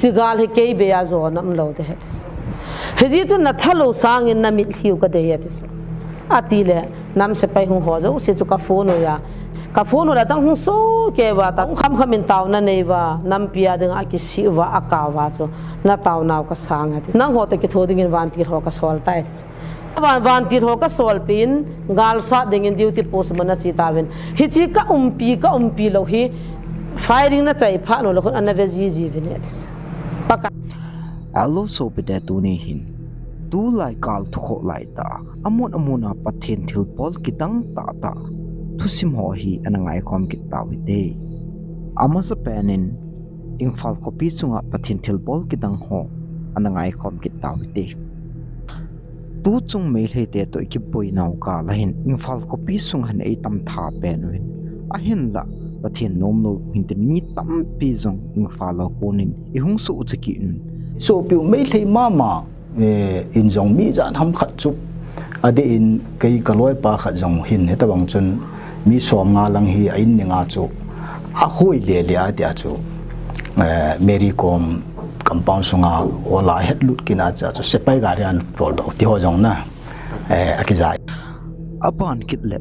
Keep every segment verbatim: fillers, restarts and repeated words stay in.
Hiche gal hi kei bei a jona umlou ding ahi ati. Hijeh chun natha lou sangin namit lhiu kadei ahi ati. Atile, nam sepai hung ho jouse chu ka phone uva. Ka phone u le adang hung sohkei uva, ta hung khamkham in taona nei uva, nampi a dinga kisih uva, akao uva chu. Nataonau kasang ahi ati. Nangho toh kitho dingin vantil ho kasol tai ati. Van, vantil ho kasolpeh in, gal sat dingin duty post mun a nache tauvin. Hiche ka umpi, ka umpi lou hi, firing nachai phat uleh khun ana ve jiji uvin ahi ati. Pakai. Hello sopite, tuni hin tulai gal thukhoh laitah a, amun amun a Pathen thilbol kidang tahtah thusim ho hi ana ngaikhom kit tau hite. Amasapen in Imphal khopi chunga Pathen thilbol kidang ho ana ngaikhom kit tau hite. Tuchung Meiteite toh ikiboinau kah a hin Imphal khopi sunga hin eitam tha pen uvin. Ahinlah Pathen nomlou hintin mi tampi jong Imphal a konin ihung sohcha kit un. Sopi u Meitei mama, eh, in jong mi ijat ham khat chu. Adeh in kei kaloipa khat jong hin hitabang chun mi som nga lang hi a in ninga chu. Ahui lele a tia chu. Eh, Mary Kom compound sunga ola hetlut kit a chu sepai gari a toldoh ti ho jong na, eh, akijai. Aban kit le,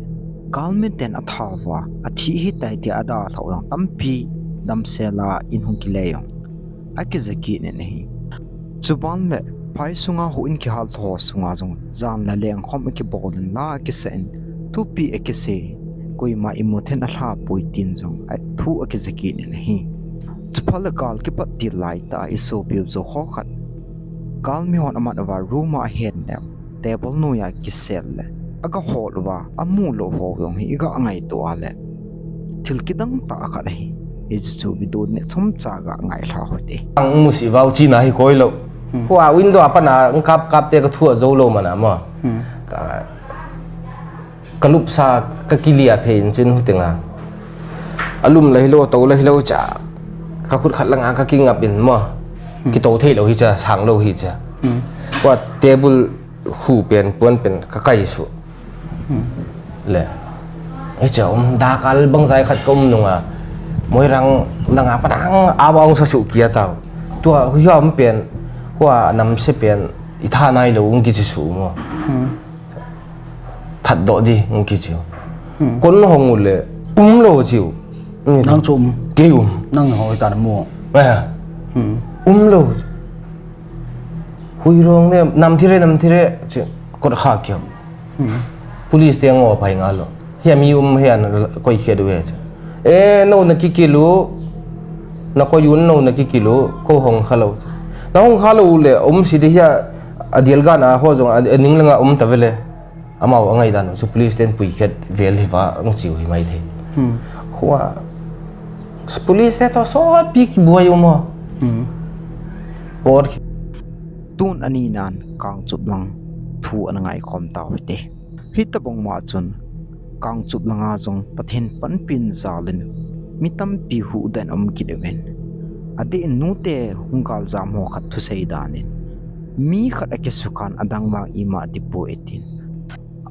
galmiten atha uva, athi hitai tia adalhah u jong tampi damsel a in hung kile jong akija kit in ahi. Chuban le, phai sunga houin kihal ho sunga jong, jan le leng khom akibol in la akisa in, thupi akisei, koima imu thei nalhah poi tin jong, athu akija kit in ahi. Chuphat le gal kipat til laitah a isopiu jou ho khat, galmi hon amat uva room a ahen le, table noiya kisel le, aga hol uva, amu lou ho jong hi iga ngaito a le, thil kidang tah khat ahi. Hichu video neh chomcha ga ngailha u hite. Ang musi vau china hi koilou. Hmm. Hua window a pat a ang kap kap te kathu a jou lou mana mo. Hmm. Ka, kalupsa kakili a phe in chin hutenga. Alum la hilou, tou la hilou cha. Kakhut khat langa kakingap in mo. Hmm. Kitou theilou hicha, sanglou hicha. Hmm. Hua table hu pen, puan pen, kakai suh. Hmm. Le. Hicha um, dakal bangzai khat ka um nunga. Moirang langa padang, awa ung sa suh kia tau. Tua, hua um pen, hua namse pen, itha nailou ung kichi suh mo. Hmm. Thatdoh di, ung kichi. Hmm. Kon hong u le, umlou chiu. Hmm. Nang chu um. Kei um. Nang ho itana mo. Eh. Hmm. Umlou. Hui rong ne, nam thire, nam thire, chi, kot kha kiam. Hmm. Police te ngo phai nga lou. Hia mi um hia na koi khia du he chi. E, no na kikilu, na koi un no na kikilu, ko hong kha lou. Na hong kha lou le, um si de hia, a dial ga na ho jong, a, a ning langa um ta vele. Amau angai dan chu police ten pui khet vel hi va ang chiu hi mai thei. Hmm. Khua police te to so pi ki buai u mo. Hmm. Por ki. Tun ani nan Kangchup lang thu ana ngaikhom tau hite. Hitabang ma chun Kangchup langa jong Pathen panpin jalin mi tampi huhdoh in um kit uvin. Adeh in nute hung galjam ho khat thusei danin. Mi khat akisukhan adang vang ima dipoi tin.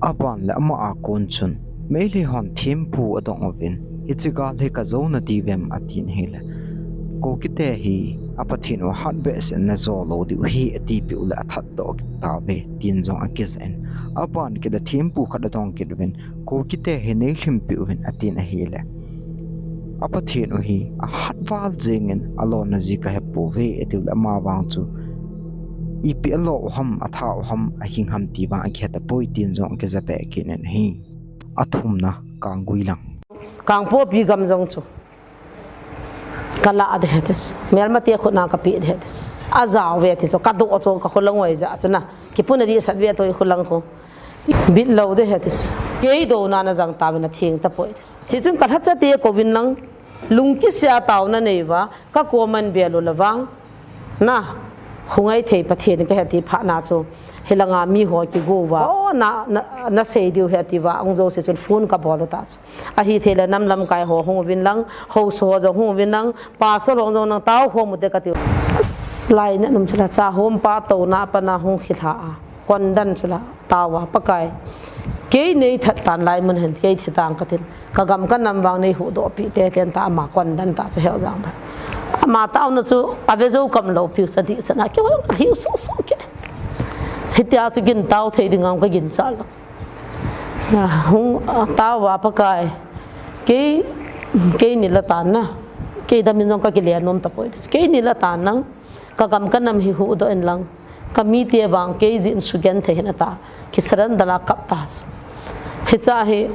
Aban le ama a kon chun, Meitei hon thempu adong uvin, hiche gal hi kajou nadiu vem atin ahile. Kukite hi, a Pathen u hat behseh in najo lou diu ahi atipeh u le athatdoh kit tauve, tin jong akija in. Aban kit le thempu khat adong kit uvin, Kukite hi neilhimpeh uvin atin ahile. A Pathen u hi ahat val jengin alonna ji kahepouve, ati le ama vang chu ipi alo u ham, atha u ham, ahing ham ti vang akihe tapoi tin jong akija be kit in ahi. Athumna, Kanggui lang. Kangpokpi gam jong chu kala de he tis. Melmate khut na kapeh de he tis. Ajao ve tis. Kadoh chu kakholang oi ja chu na. Kipuna di sat ve toi kholang khu. Bit lou de he tis. Kei douna najang tauvin atheng tapoi tis. Hichun kalhacha te kouvin lang, lungkisih a taona nei uva, kakoman bel u le vang. Na, hungai thei Pathen kahe ti phat na chu. Hilanga mi ho kigo uva. O, na, na, nasei diu he ti uva, hung jouse chun phone kabol u ta chu. Ahithei le nam lamkai ho hung uvin lang, haosa ho jong hung uvin lang, pastor ho jong nang tao khom u te kati u. As, lai na num chu la cha hom pa touna pa na hung khilha a. Kondan chu la tao a Pakai. Kei nei that tan lai mun hen kei thi tang katin. Kagam kanam vang nei huhdoh pi te ten ta ama kondan ta chu heu jang ba. Ama taona chu ave jou kam lou piu cha di chana kihou ka hiu so so ke. Hitia chu gin tao thei ding am ka gin cha lou. Ya, hung, ah, tao va Pakai. Kei, kei ni la tan na. Kei dam in jong ka kile nom tapoi. Kei ni la tan nang. Ka gam ka nam hi huhdoh in lang. Ka mite vang kei jin sugenthei hih in ata. Ki surrender a kap ta. Hicha hi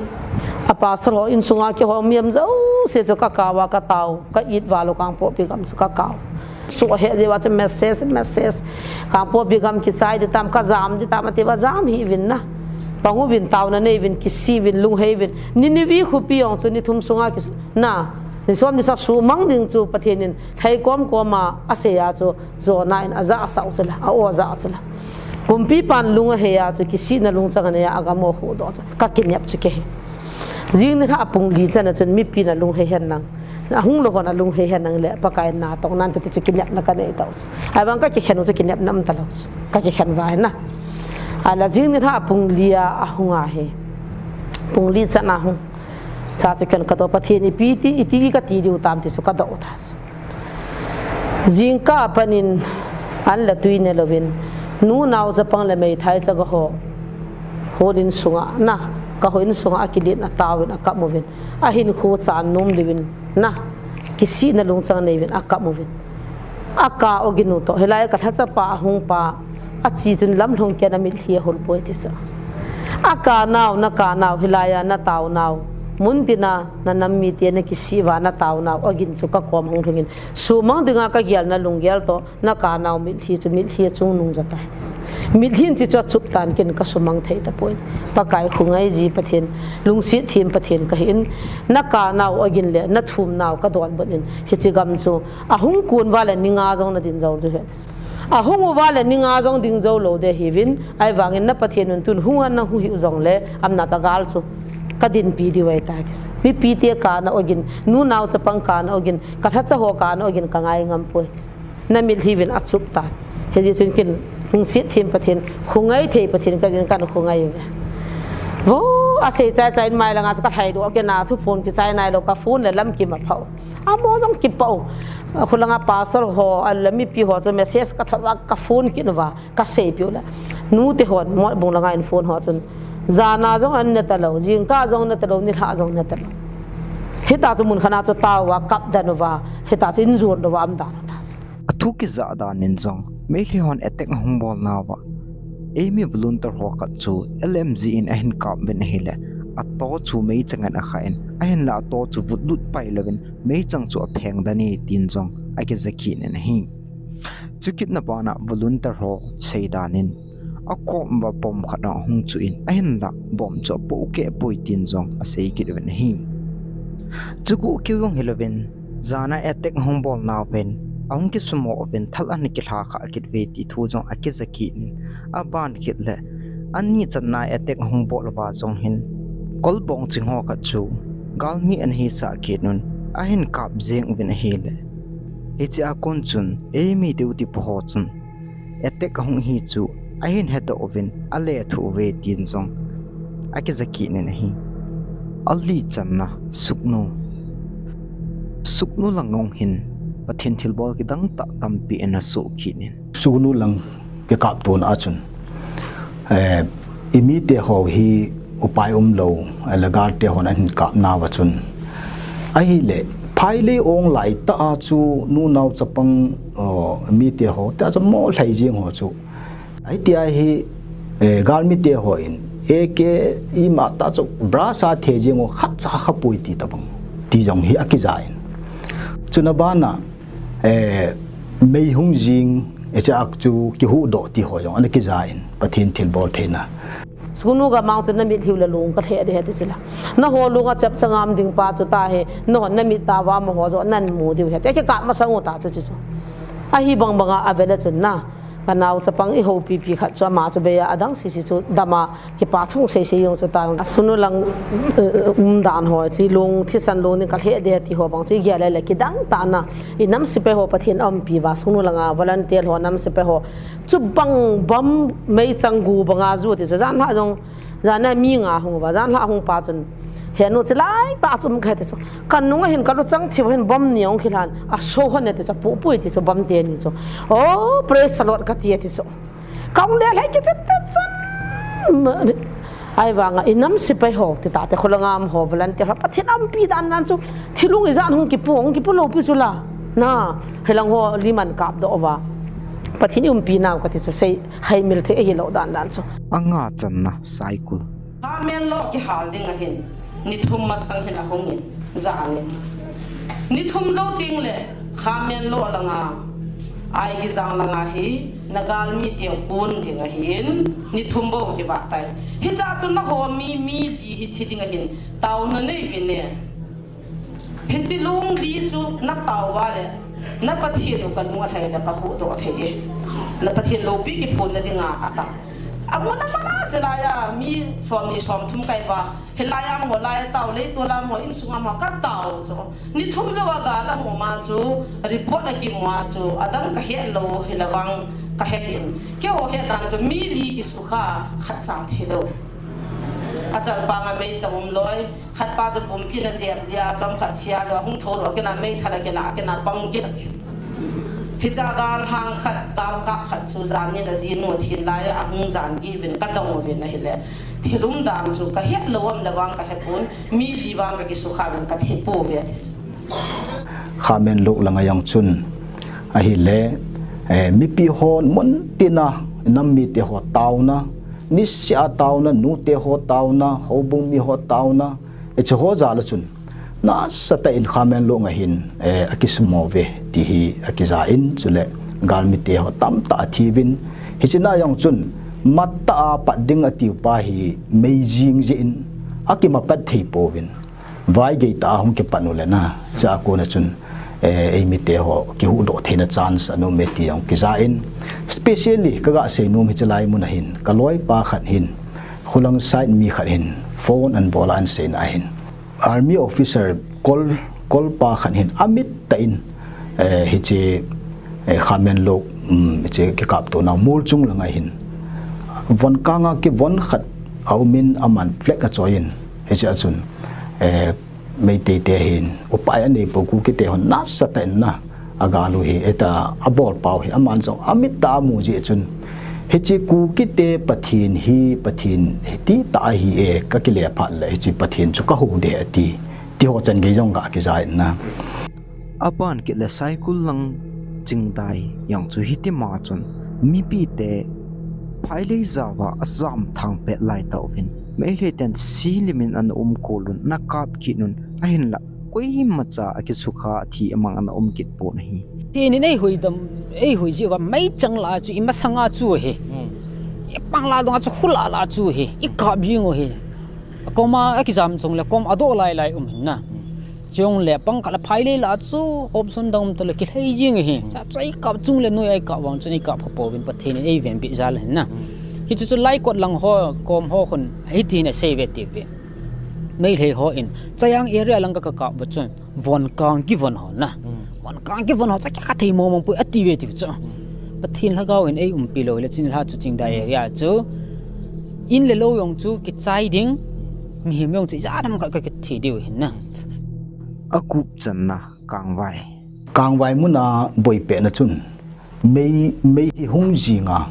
a pastor ho insunga kihou mihem jouse chu ka kap a ka tao, ka it val u Kangpokpi gam chu ka kap. Suh he jeh uva chu message, message. Kangpokpi gam kichai ding tam, ka jam ding tam, ati uva jam hih uvin na. Pang uvin, taona nei uvin, kisih uvin, lunghei uvin. Nineveh khopi jong chu ni thum sunga ki na. Ni som ni sagi sumang ding chu Pathen in lhai kom kom a asei a chu Jonah in aja asah u chu la, a o aja u chu la. Kumpipan lung ahei a chu kisihna lungchang anei a, agam u ahuhdoh chu. Ka kinep chu kei hi. Jing nilhah pung li chan a chun mipi na lunghei hen lang. Ahung lou hon alunghei hen lang le Pakai natong nan te chu kinepna ka nei tau chu. Ahivang ka kikhen u chu kinepna um talou chu. Ka kikhen uva hi na. Ahile jing nilhah pung li a ahung a hi. Pung li chan a hung. Cha chu ken ka doh, Pathen ipi ti, iti ka ti diu tam ti chu ka doh ta chu. Jingkah a pat in an le tui ne louvin, nu nao chapang le meithai chaga ho, hol in sunga na, ka hol in sunga akilen a taovin a kap uvin, ahinkho chan nom louvin na, kisihna lungchang nei uvin a kap uvin. A ka ogin u toh, hilai a ka lhacha pa ahung pa, achi chun lamlhong kei a na mitlhi ahol poi ti chu. A ka nao, na ka nao, hilai a na tao nao. Mun tina na nam mite na kisih uva na tao nao, ogin chu ka kom hung lhung in. Sumang dinga ka gel na lunggel toh, na ka nao mitlhi chu, mitlhi a chungnung ja tai. Mitlhi in chi chu achup tan ken ka sumang thei tapoi. Pakai khongai ji Pathen, lungset them Pathen ka hi in, na ka nao ogin le, na thum nao ka donbut in, hiche gam chu, ahung kun uva le ni nga jong na ding jou diu ahi. Ahung uva le ni nga jong ding jou lou ding ahiuvin, ahivangin na Pathen un tun hung a na hung hih u jong le, amna cha gal chu, ka dinpi diu ahi tai. Mipi te ka na ogin, nu nao chapang ka na ogin, ka lhacha ho ka na ogin ka ngai ngam poi. Na mitlhi uvin achup tan. Hijeh chun ken lungset them Pathen, khongai thei Pathen ka jin kan khongai uve. Vo, asei chai chai in mai langa chu ka lhai doh kei na, thu phone kichai nai lou, ka phone le lam kim apha u. Amo jong kipah u. Khulanga pastor ho, a le mipi ho chu message ka thot uva, ka phone kit uva, ka seipeh u le. Nu te hon, Motbung langa in phone ho chun. Jan a jong an ne talou, jingkah jong ne talou, nilhah jong ne talou. Hita chu mun khat a chu tao uva, kap den uva, hita chu in jon lou uva, um dan u ta. A thu kijah dan in jong, Meitei hon attack ahung bol nauva, eimi volunteer ho khat chu L M G in ahin kap uvin ahile, a to chu meichang in akhah in, ahinla a to chu vutlut pai louvin, meichang chu apheng den e tin jong akija kit in ahi. Chukit na bana volunteer ho sei dan in, akom uva bomb khat ahung chu in, ahinla bomb chu apoh keh poi tin jong asei kit uvin ahi. Chuguh keu jong hilouvin, jan a attack ahung bol nauvin, ahung kisumo uvin, thal ana kilha kha kit uve ti thu jong akija kit in, aban kit le, ani channa attack ahung bol uva jong hin, kol bong ching ho khat chu, galmi ana hisah kit un, ahin kap jeng uvin ahile. Hiche a kon chun, eimi duty pa ho chun, attack ahung hi chu, ahin hedoh uvin, alethuh uve tin jong, akija kit in ahi. Ali channa, Sugnu. Sugnu lang jong hin, Pathen thilbol kidang tah tampi ana soh kit in. Sugnu lang kikaptona a chun, eh, i mite ho hi upai umlou, eh, le guard te hon ahin kap nauva chun. Ahile, phailei ong lai tah a chu nu nao chapang, oh, mite ho, tah chu mo lhai jing ho chu. Ahi tia hi, eh, galmi te hon, A K ima tah chu brush a the jing ho khat cha kha poi ti tabang. Ti jong hi akija in. Chuna bana, eh, mei hung jing, eh, cha ak chu kihuhdoh ti ho jong ana kija in. Pathen thilbol theina. Sugnu gamang chu na mitlhi u le lung ka lheh ding ahi ti chu la. Na ho lung a chep chang a um ding pa chu ta hi, na hon na mit tah uva amaho jong nan mu diu ahi ti. Kikap masang u ta chu chu chu. Ahi bang banga ave le chun na. Ka nao chapang i houpi pi khat chu ama chu bei a adang sisi chu dam a kipa thung sei sei jong chu ta. A Sugnu lang, eh, um dan ho chu lung thisan lung ding ka lheh ding ti ho bang chu i gel le kidang tah na. I nam sepai ho Pathen aumpi uva Sugnu langa volunteer ho nam sepai ho. Chubang bom meichang gu banga ju ti chu jan lha jong Jan a mi nga hung uva, jan lha hung pa chun, Henu chi lai ta chum ka ti chu. Ka nung a hin ka lu chang thiu hin bom ni ong khilan. A so hon ti chu pu pu ti chu bom te ni chu. Oh, praise the Lord ka ti ti chu. Ka ong le lai ki chat chat chan. Ai vanga i nam sipai ho ti ta te khulanga um ho volunteer ho. Pathen umpi dan nan chu. Thilung i jan hung kipu, hung kipu lo pi chu la. Na, helang ho liman kap do va. Pathen umpi nau ka ti chu sei hai mil the hi lo dan dan chu. Anga channa Saikul. Khamen lo kihal ding ahin, ni thum masang hin ahung in, jan in. Ni thum jou ting le, Khamen lo langa, Aigijang langa hi, Nagal mite kun ding ahin, ni thum bou kiva tai. Hicha chu naho mi, mi li hi thi ding ahin, taona nei vin e. Hichi lung li chu na tao va le, na Pathen u ka nung a thei le ka hu do thei e. Na Pathen lo pi ki phun na dinga ata. Amu na mana che la ya mi som ni som thum kai va. Hilai ang ho lai tao le tu lam ho in sung am ho ka tao chu. Ni thum jo ga la mo ma chu report na ki mo chu. Adang ka he lo hi la vang ka he hin. Ke ho he dan chu mi li ki su kha khat chang thi lo. Achal pa nga mei chang um loi. Khat pa chu pumpi na jep dia, chom khat chia chu hung tho ro kena mei thala kena, kena pang kena thi. Hicha gal hang khat, gal kap khat chu jan ni na ji nu thi lai a hung jan gi vin ka dong vin ahile. Thilum dan chu ka het lo am le vang ka he pun, mi li vang ka ki su kha vin ka thi pu ve ti su. Khamen lo langa jong chun ahile, eh, mipi ho mun tina nam mite ho taona, nisia taona, nute ho taona, houbung mi ho taona, Hiche ho jal a chun, nasatah in Khamen lo nga hin, eh, akisumo ve, ti hi akija in, chule galmite ho tamtah athi uvin. Hiche na jong chun, matah a pat ding atiu pa hi mei jing jeh in, akimapat thei pouvin. Vai gei tah a hung kipan u le na, hiche a kona chun, eh, eimite ho kihuhdoh theina chance ana um e ti jong kija in. Specially, kaga seinom hiche lai mun a hin, kaloi pa khat hin, Khulang side mi khat hin phone ana bol a ana seina ahin. Army officer kol, kol pa khat hin amit tah in, eh, hiche, eh, Khamen lo, um, hiche kikapto na mol chung langa hin. Von kanga kivon khat aum in aman flag achoi in. Hiche a chun, eh, Meitei te hin, upai anei pou Kuki te hon nasatah in na, agal u hi, eta, abol pau hi, aman jong, amit tah a amu jeh chun. Hiche Kuki te Pathen hi, Pathen hi ti tah ahi e, kakile phat le, hiche Pathen chu kaho de ati. Ti ho chan gei jong ga kija in na. Aban kit le Saikul lang Chingdai jong chu hiti ma chun, mipi te phailei jao a ajam thang pet lai tauvin, Meitei ten silim in ana um kol un, ana kap kit un, ahinlah, koimacha akisukha athi amang ana um kit pon ahi. Pathen in eihuhdam, eihui jeh uva meichang lah a chu imasanga chu ahi. Hmm. Ipang lah a dong a chu khu lah lah a chu ahi. Ikap jing u ahi. Kom a akijam chungle kom adoh lai lai um hin na. Hmm. Chule pang khat a phailei lah a chu option dang um tale kilhei jing ahi. Hmm. Cha chu eikap chungle noi a eikap vang chun eikap kha pouvin Pathen in eivenpi jal ahin na. Hmm. Hichu chu Laikot lang ho, kom ho khun hiti hin asei ve ti ve. Meitei ho in, Chayang area lang ka, kakap uva chun, von kang kivon ho na. Hmm. Von kang kivon ho, cha kikha thei mong mong poi, ati ve ti chu. Hmm. Pathen lhagao in eiumpi lou hile, chuni lha chu Chingdai area chu. In le lou jong chu, kichai ding, mihem jong chu, ijat ham khat ka kithi diu hin na. Agup channa, Kangvai. Kangvai mun a boipehna chun, Mei, mei hi hung jing a,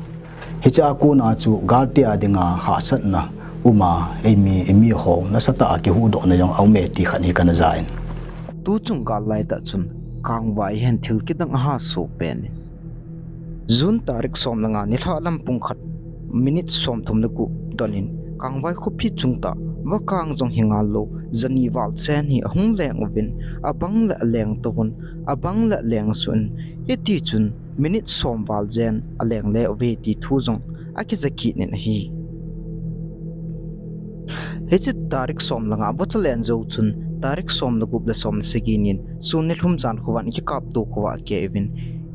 hiche a kona chu galte a dinga hahsatna um a, eimi, eimi ho nasatah a kihuhdohna jong aum e ti khat hi kana ja in. Tuchung gal lai tah chun Kangvai hin thil kidang aha soh pen in. June tarik som le nga nilhah lam pung khat minute som thum le gup don in Kangvai khopi chung tah vakang jong hi ngal lou jani val chen hi ahung leng uvin abang le aleng tou vin abang le aleng suh in hiti chun Minute som val jen aleng le uve ti thu jong akija kit in ahi. Hiche tarik som le nga vacha len jou chun tarik som le gup le som le sagi nin sun nilhum jan khovah in kikapto khovah akei uvin.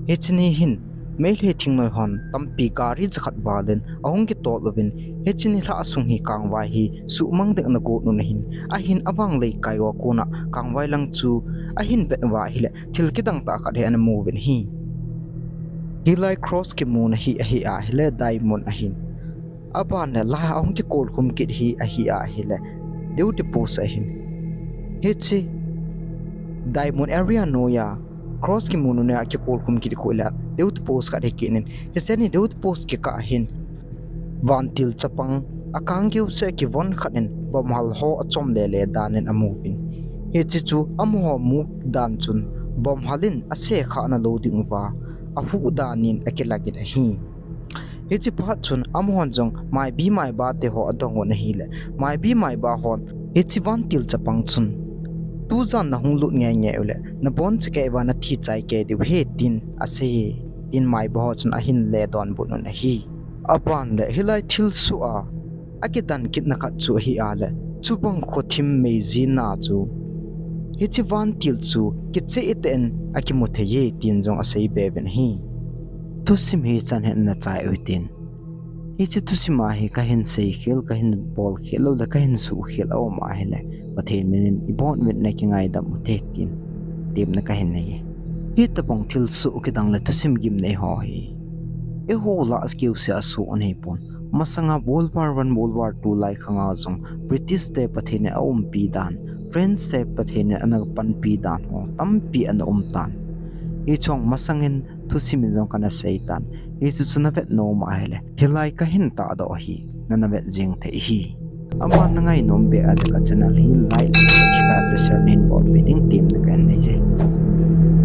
Hiche ni hin Meitei thingnoi hon tampi gari jakhat val in ahung kitol uvin. Hiche nilhah sung hi Kangvai hi suhmang ding ana gon un ahin, ahin avang lei kai uva kona Kangvai lang chu ahin vet uva ahile thil kidang tah khat hi ana mu uvin ahi. Hilai cross kimuna hi ahi ahile diamond ahin. Aban le la ahung kikol khum kit hi ahi ahile duty post ahin. Hiche Diamond Area noiya cross kimu noiya akikhol khum kit khu le, Deuth Post khat hi kinin, hiche ni Deuth Post kikah hin vantil chapang akang keuse kivon khat in bomb hal ho achom lele dan in amu uvin. Hiche chu amaho mu dan chun bomb hal in ase kha ana lou ding uva ahuh dan in akilah in ahi. Hiche phat chun amahon jong Maibi Maiba te ho adong un ahile, Maibi Maiba hon hiche vantil chapang chun, tujan nahung lut ngei ngei ule, nabonchakei uva nathi chai kei diu ahi tin asei e, tin Maiba ho chun ahin le donbut un ahi. Aban le hilai thilsoh a akidan kitna khat chu ahi a le, chubang khothim meijina chu hiche vantil chu kicheh tah in akimu thei e tin jong asei be uvin ahi. Thusim hi chan hin nachai u hitin. Hiche thusim a hi kahin seikhel, kahin bolkhel lou le kahin suhkhel aum ahile, Pathen min in ibon uvin nakingaidam u hite tin temna kahin nei e. Hitobang thilsoh kidang le thusim gimnei ho hi eiho lah keuse a soh anei pon. Masanga World War One, World War Two lai khanga jong British te Pathen in aumpi dan, French te Pathen in ana panpi dan ho tampi ana um tan. Hiche jong masangin thusim in jong kana sei tan. Hiche chu navet nom ahile, hilai kahin tahdoh hi nana vet jing thei ahi. Aban nangainom beh a le ka channel hi like, subscribe le share nahin bolpeh ding temna kahin nei e.